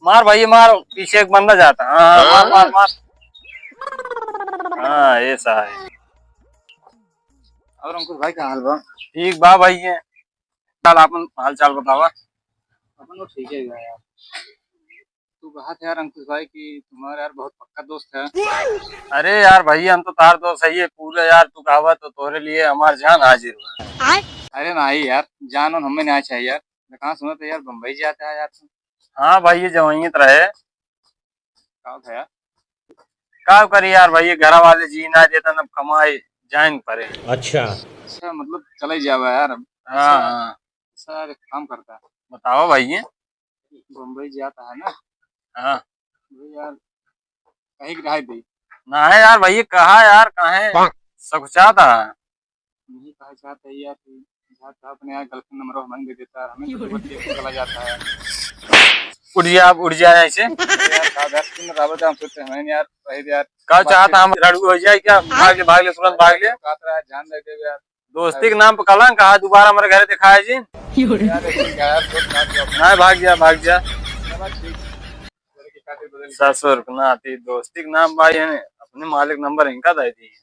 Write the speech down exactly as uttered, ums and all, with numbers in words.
मार भाई, मार, पीछे एक बंदा जाता। हाँ, हाँ, मार, मार, मार। हाँ, ऐसा है। और अंकुश भाई, का हाल बा? ठीक बा भाई, ये चल, आपन हाल चाल बतावा। अपन तो ठीक है यार। तू कहा था यार अंकुश भाई कि तुम्हारा यार बहुत पक्का दोस्त है। अरे यार भाई, हम तो तार दोस्त है ये पूरे यार, तू कहावा तो तोरे लिए हमार जान हाजिर हुआ। अरे नहीं यार, जान और हमें नहीं चाहिए यार। मैं कहाँ सुना था यार, बम्बई जाता है यार तू। हाँ भाई, ये जवानियत रहे। का था यार? का करी यार भाई, ये घर वाले जी ना देता, अब कमाए जाए न परे। अच्छा। अच्छा, मतलब चला ही जावा यार। हाँ, अच्छा, हाँ। अच्छा यार, एक काम करता है। बतावा भाई ये। बम्बई जाता है ना? हाँ। अरे यार, कहीं की रहाई दे। ना है यार भाई, ये कहा यार, कहाँ है? सकुचाता है। नहीं कहा चाहता है यार, कि चाहता अपने यार girlfriend number हमें दे देता है, हमें तो बस ये चला जाता है। उठ जा, उठ जा ऐसे। अरे यार, का यार, तुम रावत हम सोचते हैं यार, रहे यार। का चाहता हम रड़ू हो जाए क्या? भाग ले, भाग ले, तुरंत भाग ले। काट रहा है, ध्यान रखे यार। दोस्ती के नाम पे कलंक है, दोबारा हमारे घरे दिखाए जी। यार, एक यार, दोस्त ना जो अपना ना, भाग जा, भाग जा। चलो ठीक। ससुर के नाती दोस्ती के नाम भाई है, अपने मालिक नंबर इनका दे दी।